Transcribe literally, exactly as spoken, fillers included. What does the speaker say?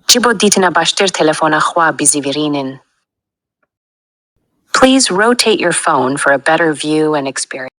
Ji bo dîtina baştir telefona xwe bizîvirînin. Please rotate your phone for a better view and experience.